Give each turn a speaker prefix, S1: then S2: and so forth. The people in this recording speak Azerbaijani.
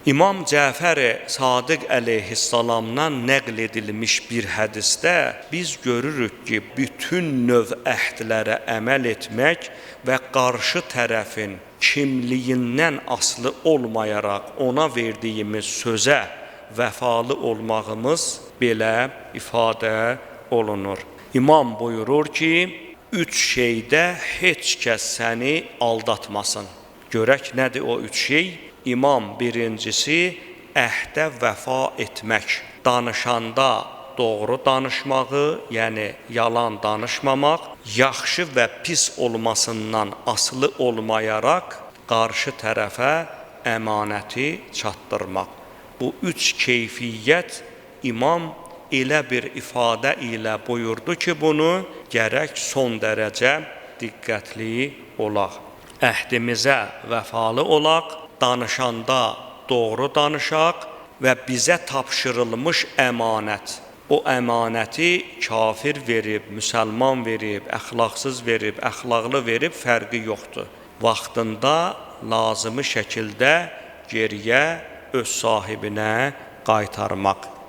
S1: İmam Cəfər Sadiq əleyhissalamdan nəql edilmiş bir hədisdə biz görürük ki, bütün növ əhdlərə əməl etmək və qarşı tərəfin kimliyindən asılı olmayaraq ona verdiyimiz sözə vəfalı olmağımız belə ifadə olunur. İmam buyurur ki, üç şeydə heç kəs səni aldatmasın. Görək nədir o üç şey? İmam birincisi əhdə vəfa etmək. Danışanda doğru danışmağı, yəni yalan danışmamaq, yaxşı və pis olmasından asılı olmayaraq qarşı tərəfə əmanəti çatdırmaq. Bu üç keyfiyyət imam elə bir ifadə ilə buyurdu ki, bunu gərək son dərəcə diqqətli olaq. Əhdimizə vəfalı olaq, danışanda doğru danışaq və bizə tapşırılmış əmanət. O əmanəti kafir verib, müsəlman verib, əxlaqsız verib, əxlaqlı verib, fərqi yoxdur. Vaxtında lazımi şəkildə geriyə öz sahibinə qaytarmaq.